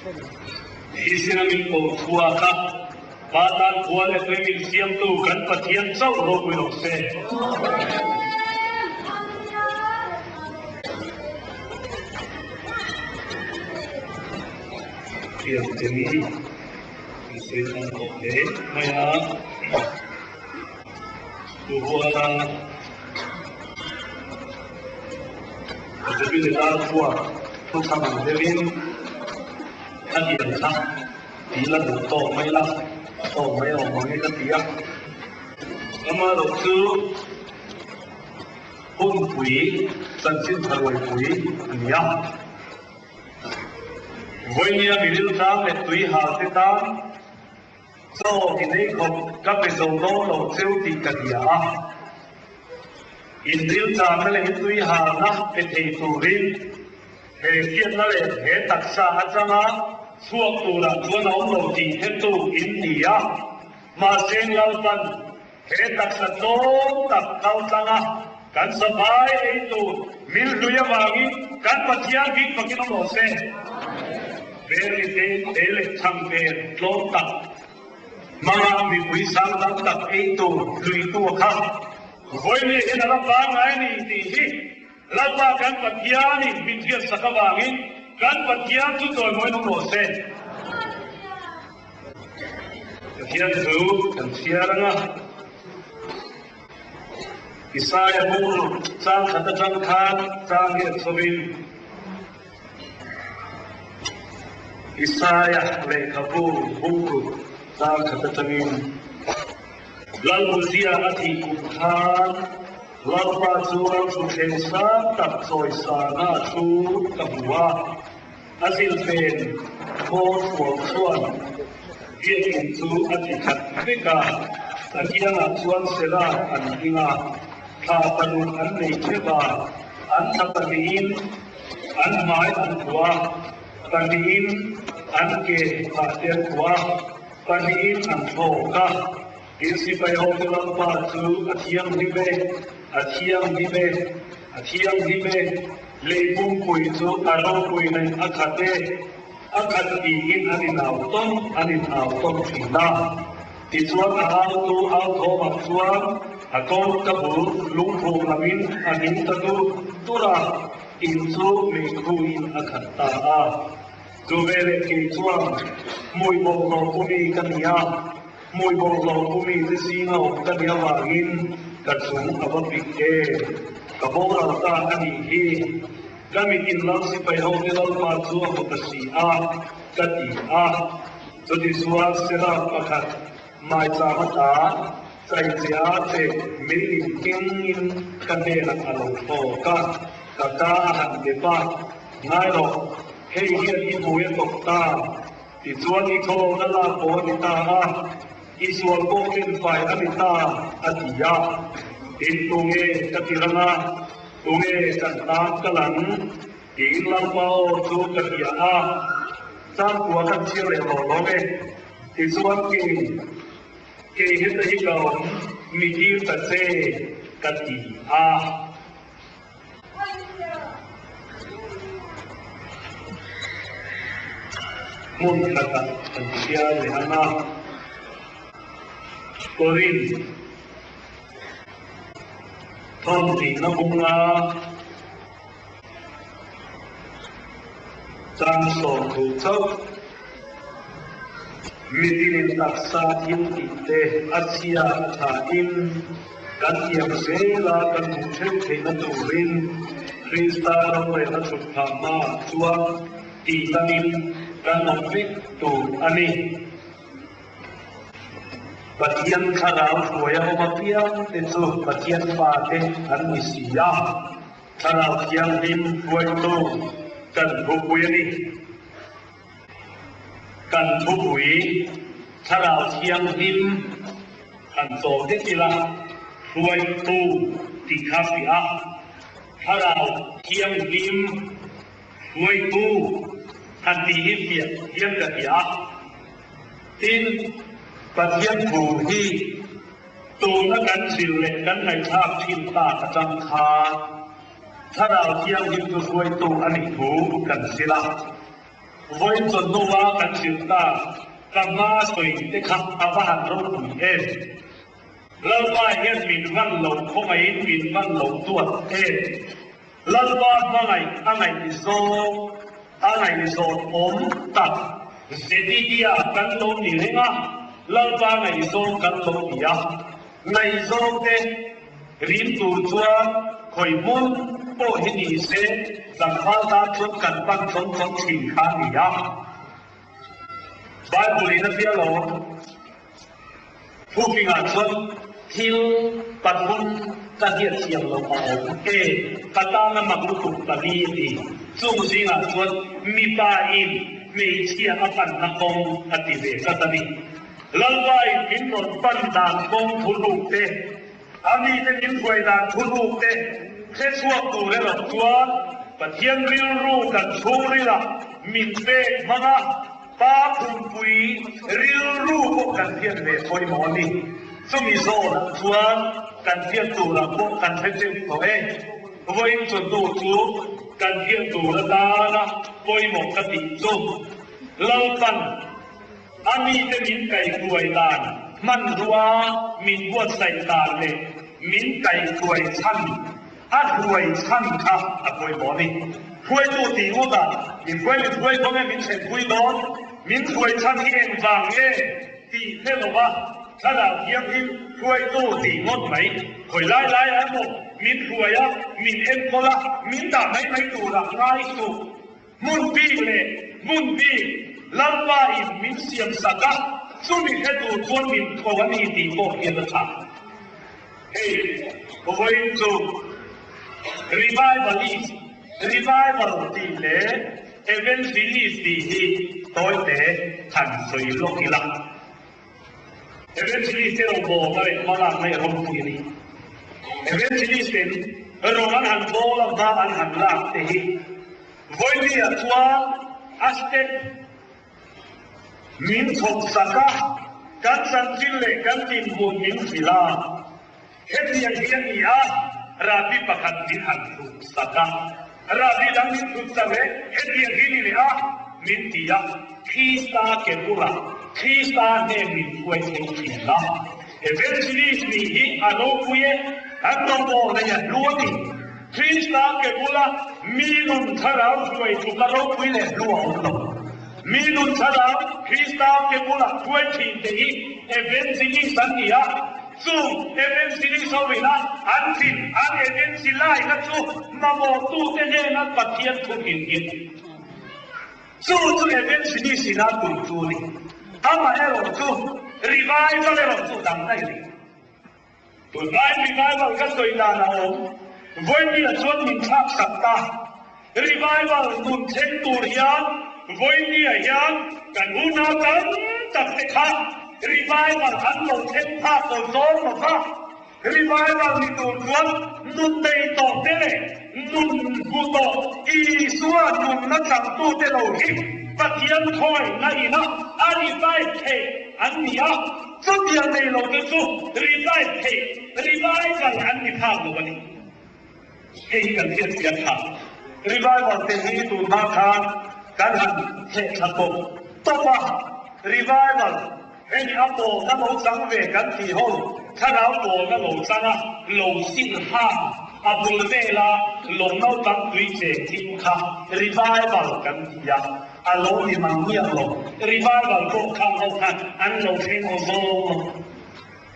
Thisen a min ko chhuak a, Pa tan khua leh tui min siamtu kan Pathian chauh ropui rawh se. Thiam te ni an sawi tan tawh hle mai a, chu ruala David lar chhuak thu thlang ang deuhin a lian kha ti la duh tawk mai la, tawk mai awm ang e ka ti a. Amaherawh chu hunpui chanchin tha ruaipui a ni a. Vawinia miril tlang leh tui hal te tan chaw i nei khawp ka pe zo dawn lo cheu tih ka hria a. Inril tlanna leh tui halna pe thei turin he hriatna leh he taksa atanga chhuak turah chuan a awm lo tih hretu in ni a. Mahse Lalpan he taksa tlawm tak kal tlanga kan savai ei tur mil hlui avangin kan Pathian bik fakin awm rawh se. Berli te te leh chhang vel tlawm tak hmanga mipui sang tam tak ei tur hluitu a kha vawiin hian a la pangngai a ni tih hi Lalpa kan Pathianin min hriatsak avangin kan Pathian chu chawimawiin awm rawh se. Pathian chu kan chhiar ang a, Isaia bung chang khat atang khan chang hian chawin Isaia lehkhabu bung chang khat atangin Lalhuzia a thih kum khan Lalpa chu ramthutthleng sang tak chawisana thu ka hmu a. A zilhpen khaw thuam chuan biakinn chu a ti khat vek a, a kiangah chuan Sela an hming a, thla paruk an nei theuh a, an thla pahnihin an hmai an khuh a, pahnihin an ke phahte an khuh a, pahnihin an thlawk a. Tin, sipai hote Lalpa chu a thianghlim e, a thianghlim e, a thianghlim e, lei pumpui chu a ropui nen a khat e, a khat tiin an inau tawn an inau tawn thin a. Tichuan a autu au thawmah chuan a kawr ka bul lungphum lamin a hnim ta dur dur a, in chu meikhuin a khat ta a. Chu veleh kei chuan hmui bawlhhlawh pumi ka ni a. Hmui bawlhhlawh pumi te zinga awm ka nih avangin ka chung a va pik e. Ka boral ta a nih hi. Ka mit in lal sipai ho te Lalpa chu a hmu ta si a, ka ti a. Chuti chuan Seraf pakhat maicham ata chaichea che meiling kengin ka hnenah a lo thlawk a, ka ka a han dep a, Ngai rawh, hei hian i hmui a tawp ta. Tichuan i khawlawna lak pawh a ni ta a, i sual pawh tlin fai a ni ta, a ti a. Tin, tunge ka ti rang a, tunge kan tan kal ang? Tiin Lalpa aw chu ka hria a, Changkua kan chhiar leh lawh lawng e. Tichuan kei, kei heta hi ka awm, mi dil ta che, ka ti a. Hmun khatah kan chhiar leh ang a, Korinth thawntihna bunga chang 30 chauh mitinin taksa thil tih te a chhia a thain, Kan thiam zela kan hmuh theuh theihna turin Krista rorelna chhut phah hmaah chuan tih dangin kan awm vek tur a ni. Pathian thlarau hruaia awm apiang te chu Pathian fate an ni si a, Thlarau Thianghlim hruaitu kan thupui a ni. Kan thupui Thlarau Thianghlim han chawl det ila, hruaitu tih kha fiah a, Thlarau Thianghlim hruaitu han tih hi fiah hian ka hria a. Tin, Pathian thu hi tuna kan zir leh kan ngaihthlak thin tak atang khan Thlarau Thianghlim chu hruaitu a nih thu kan zir a. Vawiin chawhnu-a kan zir tak ka hma sawi te kha a va han ropui em! Lalpa hian min van lo khawngaihin min van lo duat em! Lalpa hmangaih a ngaihzawng a ngaihzawn awm tak Zedidia kan lo ni reng a, Lalpa ngaihzawng kan lo ni a, ngaihzawng te rim tur chuan khawi hmun pawh hi ni se tlangval tan chuan kan pan tlawn tlawn thin kha a ni a. Bible in a fiah lo. Thufingah chuan thil pathum ka hriat thiam loh a awm e, ka tana mak lutuk ka ni a ti. Chung zingah chuan mipa in hmeichhia a panna kawng a ti ve tlat a ni. Lalpa in min rawn pan dan kawng thu ruk te, a mite min hruai dan thu ruk te hre chhuak tur erawh chuan Pathian rilru kan chhungrilah min pek hmang a. Pa pumpui rilru pawh kan hriat ve pawimawh a ni. Chumi zawnah chuan kan hriat turah pawh kan hre teuh tawh e. Vawiin chawhnu chu kan hriat tur atana pawimawh ka tih chu Lalpan a mite min kaihruai dan hmanrua min buatsaih dan leh min kaihruai chhan A hruai chhan kha a pawimawh a ni. Hruaitu tih ngawtah min hruai min hruai dawn nge min thlenpui dawn, min hruai chhan hi engvang nge tih hre lova thlarau thianghlim hruaitu tih ngawt mai khawi lai lai ah emaw min hruai a, min enkawl a, min dah mai mai turah ngai suh. Hmun bik leh hmun bik Lalpa in min siam sak a, chumi hre tur chuan min tho a ni tih pawh hian a tha. Hei vawiin chu Revivalist, Revival tih leh Evangelist tih hi tawite han sawi lawk ila. Evangelist te rawngbawlna leh hmalakna i ropui a ni. Evangelist ten rawng an han bawl a hma an han lak te hi vawinia chuan a step min chhawp sak a, kan chanchin leh kan dinhmun min hrilh a. Hetiang hi a ni a, Rabbi pakhat min han hrut sak a, Rabbi dang min hrut sak leh hetiang hi ni leh a, min ti a, Krista ke bulah Krista hnen min hruai thei thin a. Evangelist nih hi a ropui e, an rawngbawl nei a hlu a ni. Krista ke bula mi nun thlarau hruai tluk a ropui leh hlu a awm lo. Mi nun thlarau Krista ke bula hruai thin te hi evangelist an ni a. Chung evangelist ho ina an thin an evangelise-na chu mamawhtute hnena Pathian thu hrilh hi a ni. Chu chu evangelist ina tum chu a ni. Amaherawh chu revival erawh chu dang daih a ni. Tunlai revival ka sawi dan a awm. Vawinia chuan min thlak sak ta. Revival nun thleng tur hian vawinia hian kan unau tam tak te kha revival an lo thleng phak lo zawng lo va. Revival ni tur chuan nun nei tawh te leh nun hmu tawh Isua nunna changtu te lo hi Pathian khawngaihna ina a revive theih an ni a. Chutiang nei lo te chu revive theih, revival an ni phak lo a ni. Hei hi kan hriat chian tha. Revival te hi tun hma khan kan han theh thla tawp tawp a. Revival hemi a pawlna lo chang ve kan tih ho thlarau pawlna lo chang a, lo sin hang a bul vela lo naupang tui cheng thim kha revival kan ti a, a lo ni mang miah lo. Revival pawh khang ho khan an lo thleng aw zawng lo.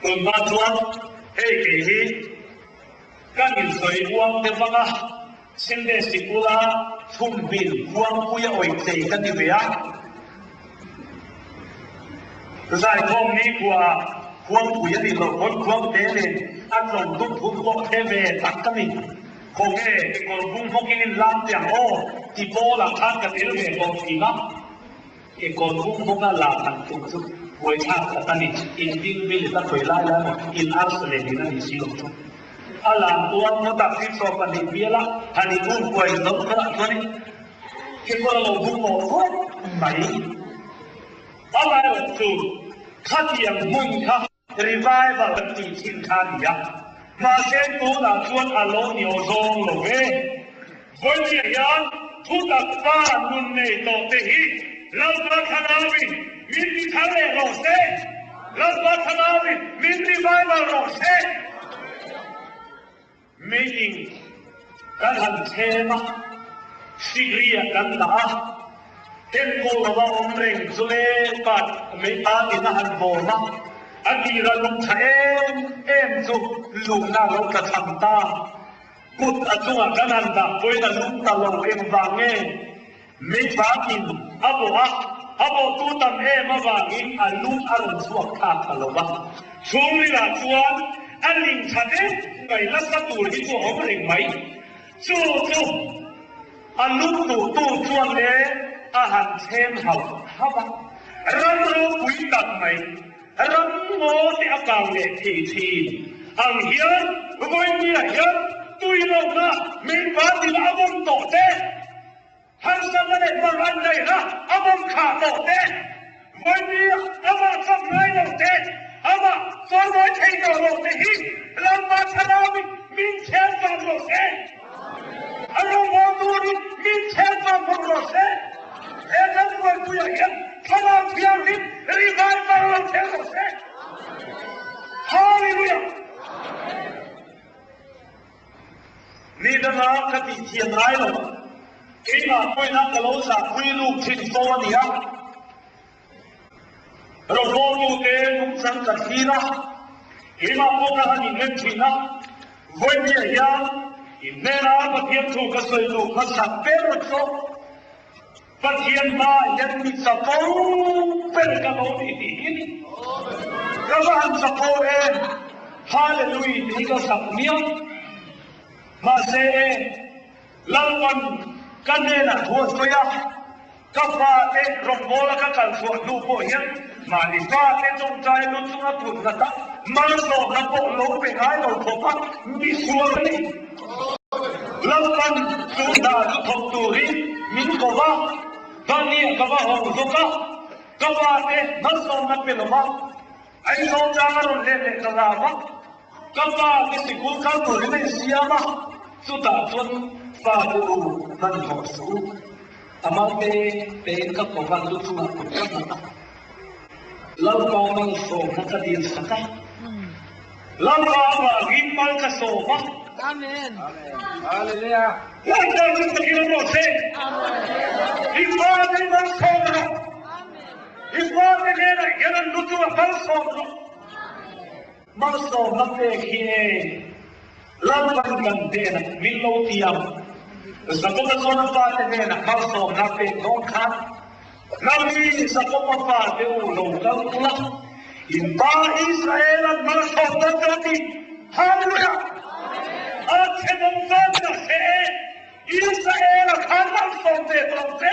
Tun hma chuan hei kei hi. Kan insawi uang te vang a, Sunday sikula chhumbil khuangpui a awih thei ka ti ve a. Zaikhawm ni khuaah khuangpui a nih loh pawn khuangte nen a tlawm dup hun pawh the ve tak ka ni. Khawnge kekawr bung hawkin in lam teh ang aw ti pawlah khan ka tel ve tawh thin a. Kekawr bung hawka lam han tum chu buaithlak tak a ni. In ding bil a khawi lai lai maw in arsa leh din a nih si lo chu. A lam tuam ngawt a hrisaw pahnih bial a han in um kuai zawk kherah chuanin kekawr a lo bung mawh khawp mai. Amaherawhchu chu khatiang hmun kha Revival kan tih thin kha a ni a, mahse tunah chuan a lo ni aw zawng lo ve. Vawinia hian thutak pa nun nei tawh te hi. Lalpa Thlarauin min ti thar leh rawh se. Lalpa Thlarauin min revival rawh se. Meiin kan han chhem a, sikri ah kan dah a, enkawl lova awm reng chu le pat mei patin a han bawm a, a tira lung tha em em chu luhna a lo tla cham ta. Kut a chungah kan han dah pawhin a lung ta lo engvang nge? Mei patin a bawh a, a bawhtu tam em avangin a lung a rawn chhuak thlak ta lo va. Chhungrilah chuan a ling tha deuh mai nasa tur hi chu a awm reng mai. Chu chu a lung duhtu chuan le a han chhem hauh hauh a, ram ropui tak mai, ram ngaw te a kang leh thei thin ang hian vawinia hian tui lohna mei patin a vawm tawh te, Harsatna leh hmang an neihna a bawm khah tawh te, vawipi amah chak ngai lo te, amah chawimawi thei tawh lo te hi Lalpa Thlarauin min chhel vang rawh se. A rawngbâwl turin min chhel vang bawk rawh se. He kan buaipuiah hian Thlarau Thianghlim revival lo chhel rawh se. Hallelujah! Mi danga ka tih thiam ngai lo. Keimah pawhin a ka lo zahpui luk thin fo a nia. Rawngbawl-tute nungchang ka thlir a, keimah pawh ka han inrem thin a. Vawinia hian inhnena Pathian thu ka sawi luh hmasak ber chu Pathian hmaah hian mi chapo ber ka lo ni tih hi ni. Ka va han chapo em! Hallelui tih hi ka sak miau. Mahse, Lalpan ka hnenah thu a sawi a, ka fate rawngbawla ka kal chhuah hnu pawh hian mahni fate tawngtai lu chunga phut hlat a, malsawmna pawh lo pe ngai lo khawp a, misual a ni. Lalpan chu hna chu thawk turin min ko va, Hmanni ka va hawng zawk a, ka fate malsawmna pe lo va, Aizawl tlang a rawn let leh ta la va, ka pa te sikul kal turin a insiam a, chutah chuan fa te u hmanhmawh suh u, a mal te tein ka ko va lu chungah kut ka nghat a, Lalpa malsawmna ka dil sak a, Lalpa avangin mal ka sawm a. Amen. Hallelujah. Lalpa chu takin a rawh se. I fa te malsawm rawh. I fate hnenah hian an lu chu a malsawm rawh. Malsawmna pek hi e Lalpan kan hnenah min lo ti ang. Jakoba chuan a fate hnenah malsawmna pek dawn khan, Nangni Jakoba fate u lo kal ula, in pa Israel-a'n malsawm dawn che a ti. Hallelujah! A chhe dawng dawn ta se e. Israel-a khan malsawm ve tawh ang che.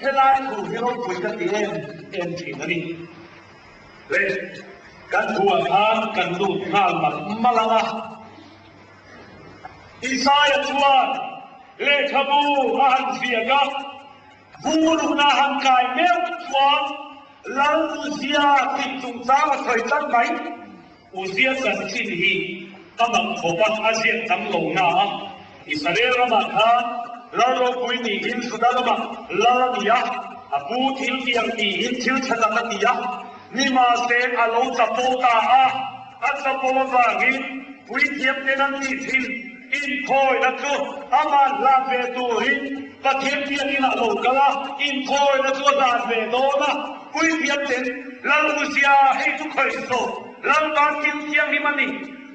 Helai thu hi ropui ka ti em em thin a ni. Le, kan thuah khan kan lut nghal malh malh ang a. Isaia chuan lehkhabu a han ziak a, Vurukna han kai meuh chuan Lal Uzia tih chungchang a sawi tlat mai. Uzia chanchin hi a mak khawp a, a ziak tam lo na a. Israel ramah khan lal ropui niin Juda ramah lal a ni a, a pu thil tiang tiin thil tha tak a ti a, nimahse a lo chapo ta a, a chapo avangin puithiam ten an tih thin inthawina chu amah hlan ve turin Pathian biakinn ah lo kal a, inthawina chu a hlan ve dawn a, puithiam ten Lal Uzia hei chu khawih zawk Lalpa thil thianghlim a ni,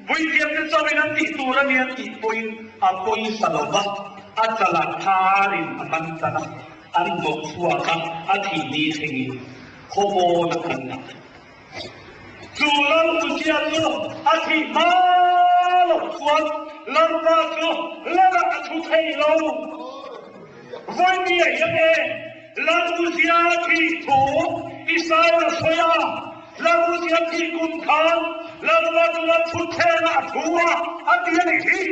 puithiam te chauhin an tih tur a ni an tih pawhin a pawisa lo va, a chalah tharin a man tan a, an hnawh chhuak a, a thih ni thlengin khawvawn a kan dah. Chu Lal Uzia chu a thih hma loh chuan Lalpa chu Lalah a thu thei lo. Vawinia hian e Lal Uzia thih thu Isaia sawi a, Lal Uzia thih kum khan Lalpa chu Lal thutthlengah a thu a, a ti a nih hi.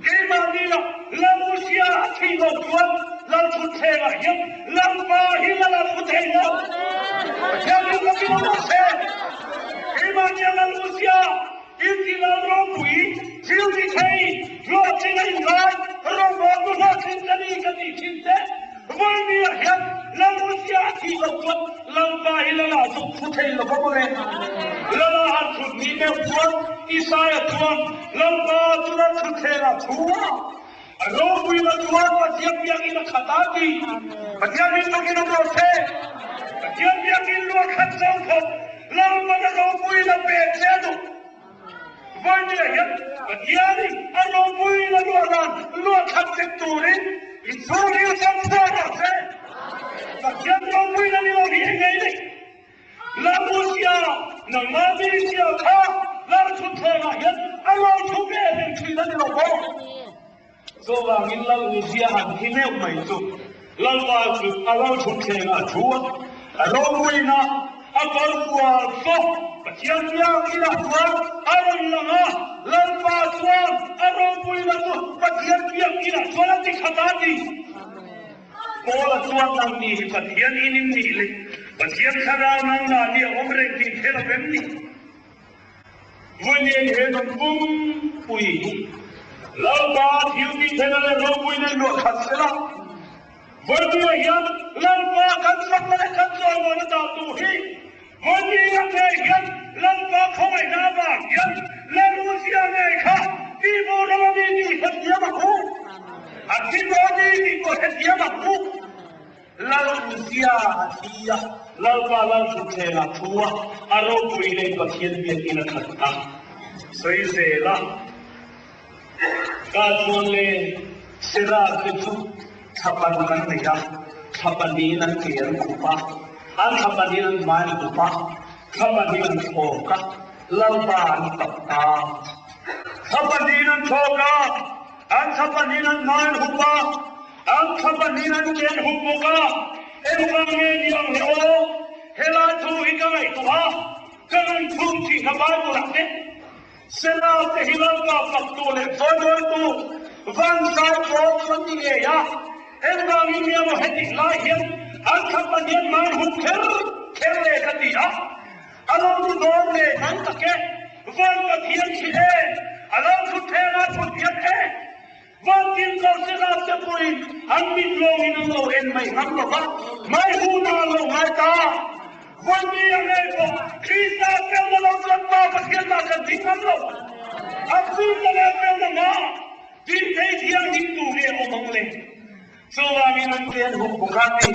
Keimahni lah Lal Uzia a thih loh chuan Lal thutthlengah hian Lalpa hi Lal a thu thei lo. Pathian hi ka ti lo rawh se. Keimahni a Lal Uzia Inti lal ropui, thil ti thei, hlawhtling a inlai, rawngbawltu hlawhtling ka ni ka tih thin te, vawinia hian. chuan Lalpa hi Lala chu thu thei lo va mawle. Lala han thut ni deuh chuan Isaia chuan Lalpa chu ral thutthleng ah thu a, a ropuina chuan Pathian biakinn a khat a ti. Pathian min takin awm rawh se. Pathian biakinn luah khat zo khawp Lalpan a ropuina pek che a duh. Vawinia hian Pathianin a ropuina luah dan luah khat vek turin i chhungril chang chhuak rawh se. Pathian ropuina ni lo hi eng ngei ni? Lamusia, nangmah mi sia kha Lalthutthlengah hian a lo thu ve reng thin a ni lo maw? Chuvangin Laluzia han thi meuh mai chu Lalpa chu a Lalthutthlengah a thu a, a ropuina a kawrfual chu Pathian biakinah chuan a rawn lang a, Lalpa chuan a ropuina chu Pathian biakinah chuan a ti khat a ti. Paula chuan nangni hi Pathian in in nih leh Pathian thlarau nangmah nih a awm reng tih hre lo em ni? Vawiin he hnam pumpui hi Lalpa thil tih theihna leh ropuina in luah khat sela, vawiin hian Lalpa kan fakna leh kan chawimawi dah tur hi vawiin ngei hian Lalpa khawngaihna avang hian Laluzia ngei kha tihboral a ni tih hrethiam ang u. A thi tawh a ni tih pawh hrethiam ang u. Laluzia a thi a, Lalpa Lalthutthleng a thu a, a ropui leh Pathian biakin a khat a. Sawi zel a, Ka chuan le Serah te chu thla paruk an nei a, thla pahnihin an ke an khup a, an thla pahnihin an hmai an hup a, thla pahnihin an thlawk a, Lalpa an fak ta. Thla pahnihin an thlawk a, an thla pahnihin an hmai an hup a, An thla pahnihin an ke an hup bawk a, engvang nge ni ang le aw? Helai thu hi ka ngaihtuah a, ka ngaihthum thin a Bible ah te, Sela te hi Lalpa faktu leh chawimawitu van zai pawl chu an ni ngei a, engvangin nge maw hetih lai hian an thla pahnihin man hup kher kher le ka ti a, a lo ni dawn ngei mai tak e, van Pathian khi e, a lo thut theng a thut hian e. Vantin ko sila te pawhin an mit lawngin an lo en mai ngam lo va, mai hun ah an lo ngai ta. Vawi a ngei pawh Krista felna lo chuan Pa Pathian ah kan ding ngam lo. A Krista leh felna hma ding thei thianghlim tur hi a awm ang le. Chuvangin an ke an hup bawk a ni.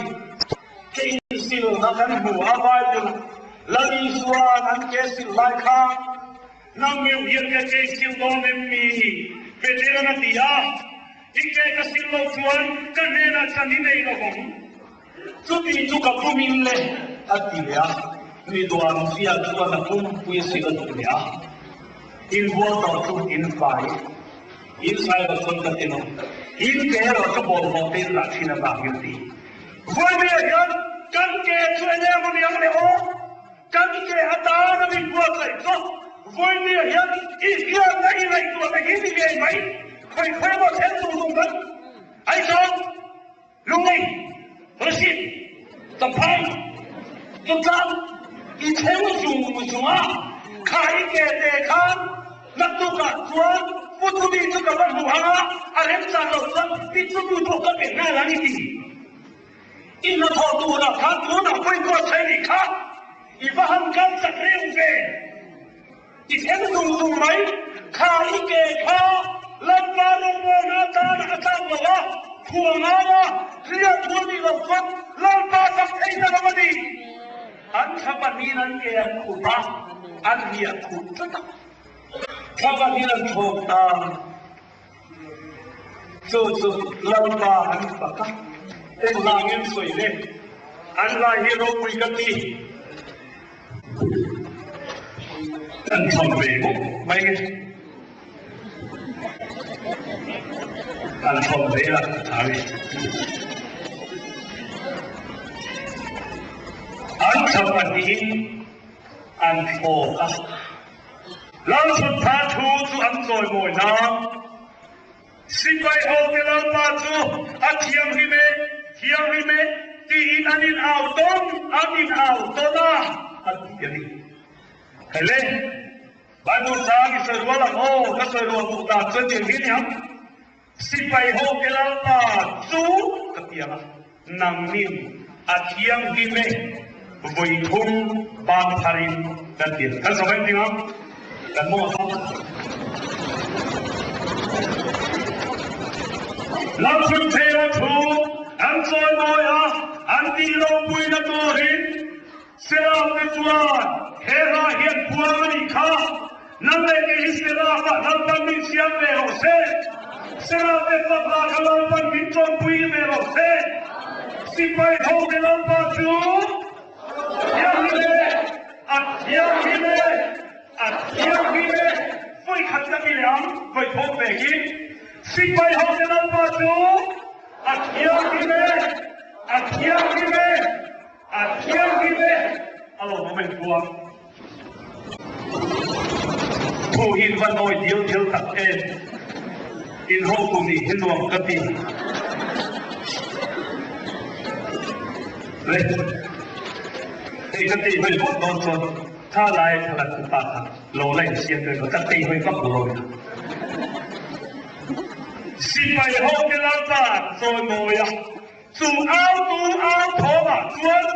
Ke insilna kan hmu a Bible Lal Isua'n an ke sil lai kha Nang meuh hian ka ke sil dawn em mi? Petera'n a ti a. I ke ka sil loh chuan ka hnenah chan i nei lo vang. Chuti chu ka pumin le, a ti leh a. Mi duan zia chuan a pumpui a sil a duh leh a. Inbual tawh chu in fai, in sai loh chuan ka ti lo. In ke erawh chu bawlhhlawh te in lah thin avangin a ti. Vawinia hian kan ke chu eng emaw ni ang le aw? Kan ke atana min buatsaih chu vawinia hian i hriatna i ngaihtuahna hi ni ngei mai, khawi khawi emaw thlen tur tum kan Aizawl, Lunglei, Rashid, Champhai, Chungchang i thleng zung zung a, kha i ke te khan naktukah chuan Putumi chu ka va hmu ang a, a remchang lo chuan i chumi pawh ka pe nghal ang i ti. I hnathawh turah khan tunah pawi kuat thei nih kha i va han kal chak reuh ve. I thleng zung zung mai. Kha i ke kha Lalpa rawngbawlna atana a tlak lo a, khua ngai a, hliah thu a nih loh chuan Lalpa chak thei ta lo a ni. An thla pahnihin an ke an khup a, an hliah khup tlat a. Thla pahnihin an thlawk ta. Chu chu Lalpa an fak a, engvangin sawi le? An lai hi ropui ka ti. Kan tham ve bawk mai nge? Kan tham ve la tha nge? An tham pahnihin an thlawk a. Lalchhuttha thu chu an chawimawi hna. Sipai hote Lalpa chu a thianghlim e, thianghlim e tiin an in au tawn, an in au tawn a, a ti a ni. Hei le, Bible chang i sawi rual ang aw, ka sawi rual duh dan chuan tiang hi a ni ang. Sipai hote Lalpa chu ka ti ang a, nangnin a thianghlim e. Vawi thum ban pharin kan ti a, kan sawi ding a, kan mawng a fam. Lamchhun thei thu an chawimawi a, an tih ropuina turin Seraf-te chuan he hla hian puang a nih kha, Nang leh kei hi Seraf-ah Lalpan min siam ve rawh se, Seraf-te fak hla kha Lalpan min chawnpui ve rawh se, Sipai hote Lalpa chu Thianghlim e, a thianghlim e, a thianghlim e, vawi khat ka ti leh ang, vawi thawm vekin, Sipai hote Lalpa chu a thianghlim e, a thianghlim e, a thianghlim e, a lo awm engkuang. Thu hi va nawi dil dil tak em, in hotu nih hi nuam ka ti. Le, hei ka tei hawi vak dawn chuan tha lai thla kan pa kha lo la insiam ve rawh, ka tei hawi vak lo nia. Sipai ho te Lalpa chawimawi a, chu au tu au thawmah chuan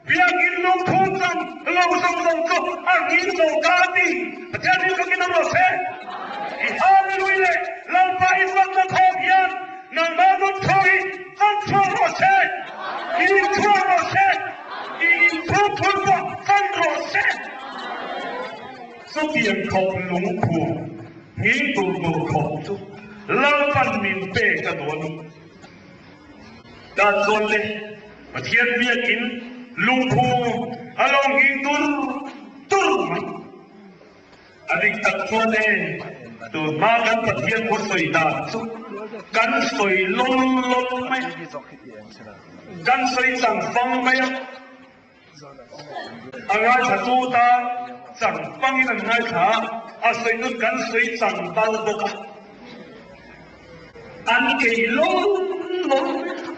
Biakinn lungthu cang lo zong lo cu a rin zo ta ti Pathian nih rak in um lo seh. I Hallelujah le Lalpa i faknak thawng hian nangmah lungthu hi cang chuak rawh seh. I in chuak rawh seh. I in phung phun tuah cang rawh seh. Chutiang khawp lungthu hnging tur tur khawp cu Lalpan min pek a duh a ni. Dan zawn le Pathian biakinn lungphu a lo hnging dur dur mai. A dik tak chuan e, tunhma kan Pathian thu sawi dan chu kan sawi lawl lawl mai a, kan sawi chang fang mai a, a ngaithlatu tan chang fangin an ngaithla a, a sawi nun kan sawi chang bal bawk a. An ei lawl lawl mai a.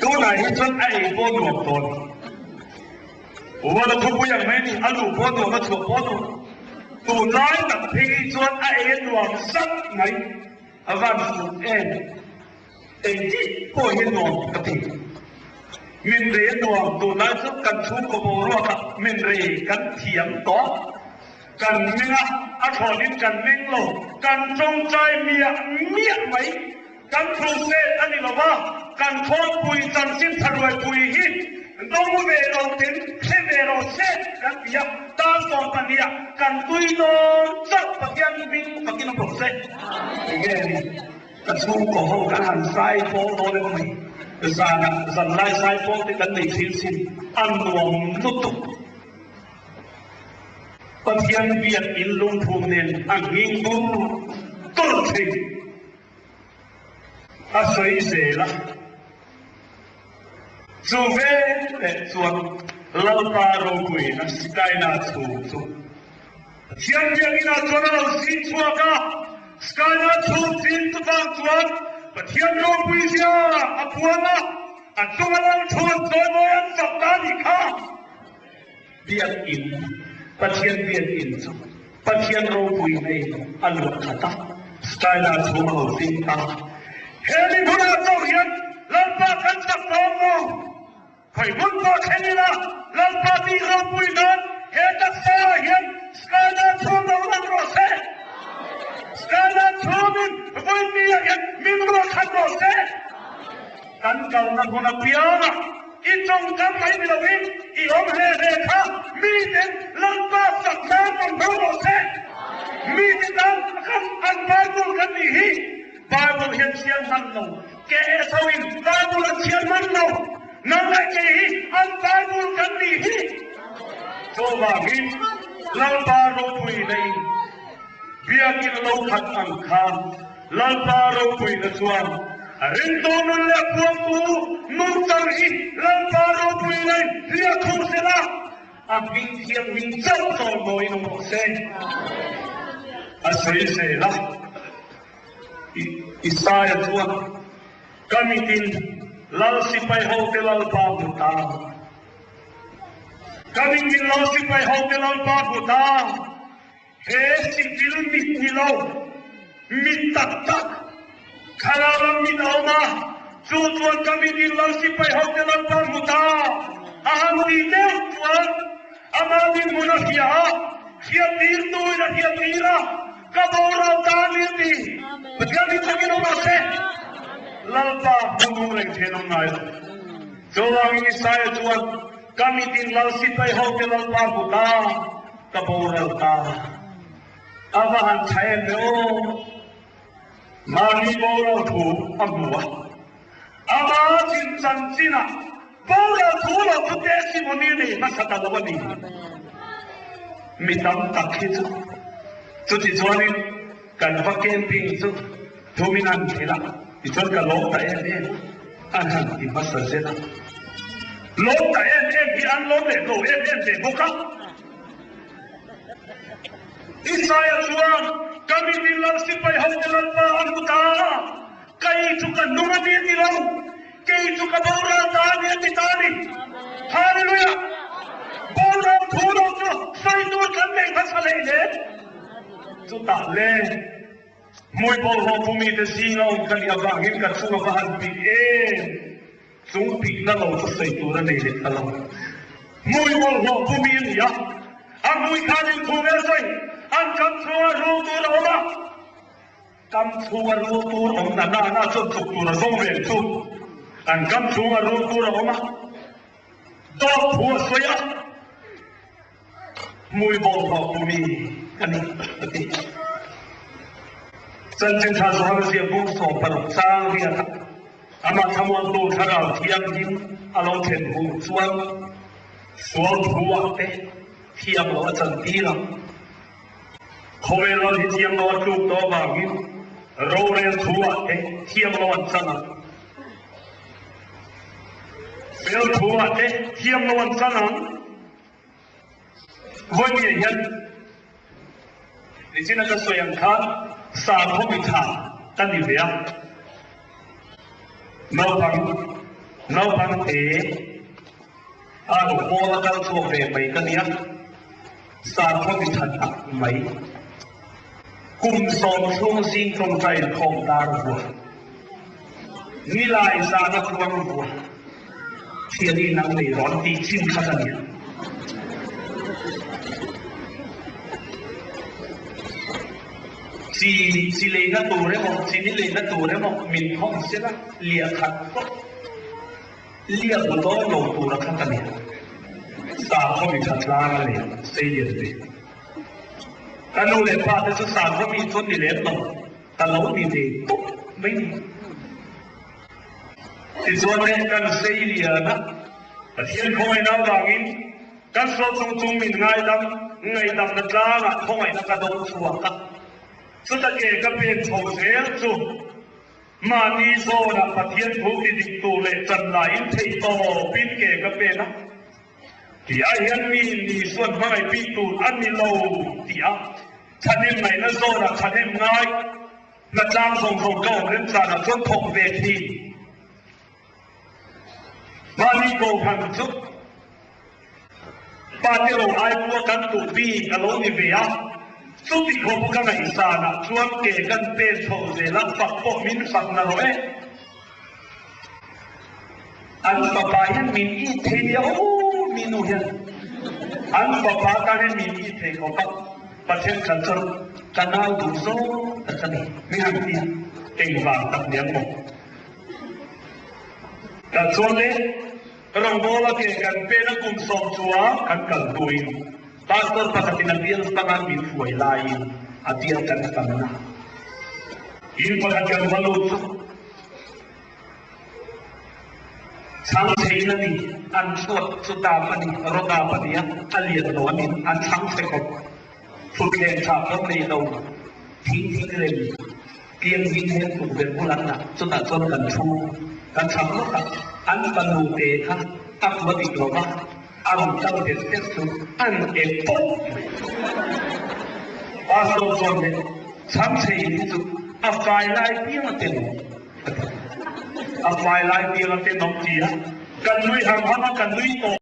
Tunah hi chuan a ei pawh nuam dawn. Uan a thupui ang mai a ni, a luh pawh nuam, a chhuah pawh nuam. Tunlai tak phei hi chuan a ei nuam zat mai. A van fuh em. Engtik pawh hi nuam ka ti. Min rei a nuam, tunlai chu kan chhungkaw boruakah min rei kan thiam tawh. Kan meng a, a thlawnin kan meng lo, kan tawngtai miah miah mai. Kan crusade a ni lo va, kan khawnpui chanchin tharuaipui hi dawng ve lo ten hre ve rawh se kan ti a, tan tawn pahniha kan tui dawn chauh Pathian hming fakin awm rawh se. Enge ni? Ka chhungkaw ho kan han zai pawl dawn emaw mai, zanah zanlai zai pawl te kan nei thin sin, a nuam lutuk. Pathian biakinn lungphum nen a nghing dur dur thin. A sawi zel a, Chu veleh chuan Lalpa ropuina Skyna chhung chu Pathian biakinah chuan a lo zing chhuak a, Skyna chhung zing chu vang chuan Pathian ropui zia a puang a, a chunga lal thu an chawimawi an fak ta a nih kha. Biakinn, Pathian biakinn chu Pathian ropui nei a luah khat a, Skyla chhung a lo zing ta. He mi hmunah chauh hian Lalpa kan chak dawn maw? Khawi hmun pawh thleng ila Lalpa tih ropui nan he taksa ah hian Skyla chhung lo lang rawh se. Skyla chhungin vawi ah hian min ruah khat rawh se. Kan kalna hmun apiangah i tawngkam mai ni loin i awm hle hle kha miten Lalpa chak nan rawn hmang rawh se. Mite tan kan an Bible kan nih hi Bible hian chhiar hman lo, KSO in Bible an chhiar hman lo, nang leh kei hi an Bible kan nih hi. Chuvangin Lalpa ropuina in biakinn lo khat ang kha Lalpa ropuina chuan a ringtu nun leh puangtu nungchang hi Lalpa ropuina in hliah thung se la, a hming thiam hming chauh chawl mawiin awm rawh se. A sawi zel a, Isaia chuan, Ka mitin Lal sipai hote Lalpa hmu ta, ka mitin Lal sipai hote Lalpa hmu ta, He sikil mit ni lo, mit tak tak, thlarau lam mit a awm a, chu chuan ka mit in lal sipai hote Lalpa hmu ta. A han tih deuh chuan ama dinhmun a hria a, hriattirtuin a hriattir a, Ka boral ta a ni a ti. Pathian hi takin awm rawh se. Lalpa hmu nung reng thei an awm ngai lo. Chuvangin Isaia chuan, Ka mitin lal sipai hote Lalpa hmu ta, ka boral ta. A va han tha em ve aw! Mahni boral thu a hmu a, ama chin chanchinah boral thu lo chu testimony a nei hmasa ta lo a ni. Mi tam tak hi chu chuti chuanin kan va camping chu thumin an thil a, tichuan ka lawm ta em em a, an han ti hmasa zel a. Lawm ta em em hi an lawm leh lo em em ve bawk a. Isaia chuan, Ka mitin lal sipai hote Lalpa a hmu ta, kei chu ka nung a ni a ti lo, kei chu ka boral ta a ni a ti ta a ni. Hallelujah! Boral thu lo chu sawi tur kan nei hmasa hleinem. Chutah le, hmui bawlhhlawh pumite zinga awm ka nih avangin ka chunga va han bik em! Chung tihna lo chu sawi tur a nei leh ta lo. Hmui bawlhhlawh pumi a ni a, a hmui khan in thu nge sawi, an kam chhunga rul tur a awm a, kam chhunga rul tur awm na na na chuan chuk tur a zawng ve chu, an kam chhunga rul tur a awm a, dawt thu a sawi a, Hmui bawlhhlawh pumi ka ni a ti. Chanchin Tha Johan ziah buk 16 chang riat ah amah thlamuantu Thlarau Thianghlim a lo thlen hnu chuan sual thu ah te thiam lo a chantir ang. Khawvel ram hi thiam lo a tluk tawh avangin rorel thu ah te thiam lo an chan ang. Fel thu ah te thiam lo an chan ang. Vawiin hian nichina ka sawi ang khan sakhaw mitha ka ni ve a, naupang naupang te a lo pawl a kal chhuak ve mai ka nia, sakhaw mitha tak mai kum 10 chhung zing tawngtai inkhawm dar vuah nilai zana khuang vuah. Thiani nang nei rawn tih chin kha ka nia. Chi chi leina tur emaw, chini leina tur emaw min thawn sela liah khat pawh liah bu dawn lo tura kha ka nia. Sakhaw mi tha tlang a leh sei lian ve. Ka nu leh pa te chu sakhaw mi chuan ni lem lo, ka lo ni ve tawp mai ni. Tichuan le kan sei lian a, Pathian khawngaihna avangin kan sual chung chung min ngaidam, ngaihdamna tlangah khawngaihna ka dawng chhuak a. Chuta ke ka pek chho zel chu mahni zawnah Pathian thu ti dik tur leh chan laiin theih tawpin ke ka pen a. Tih-ah hian mi Isuan hmangaih bik tur a ni lo tih-ah thahnem ngaihna zawnah thahnem ngai Hnatlang zawng zawng ka awm remchanah chuan thawk ve thin. Mahni kohhran chu party ro aipua kan duh bik a lo ni ve a, chuti khawp ka ngaihsanah chuan ke kan pen chho zel a, fak pawh min fak na rawh e. An fapa hian min it thei nia aw mi nu hian an fapa tan hian min it thei khawp a, Pathian khat chuan ka nau duh zawng tak a ni mi han ti a, engvang tak ni ang maw? Tah chuan le rawngbawla ke kan pen a kum 10 chuang kan kal hnuin pastor pakhatin a bial panga min hruai laiin a bial kan kalna in pakhat kan va lut chu Chhang chhein a ni, an chhuat chu dap a ni, raw dap a ni a, a lian lo a ni, an chhang chhe khawp. Thutthleng tha kher nei lo, thing thing rem, piang hming hian tukverh bul an dah, chutah chuan kan thu, kan chhang lawk a, an fanu te kha a kua dik lo va, a rawn kal det det chu an ep pawp mai. Pastor chuan le chhang chhein hi chu a fai lai piang a tel. A fai lai piang a tenawm ti a, kan nui ham ham a, kan nui tawh.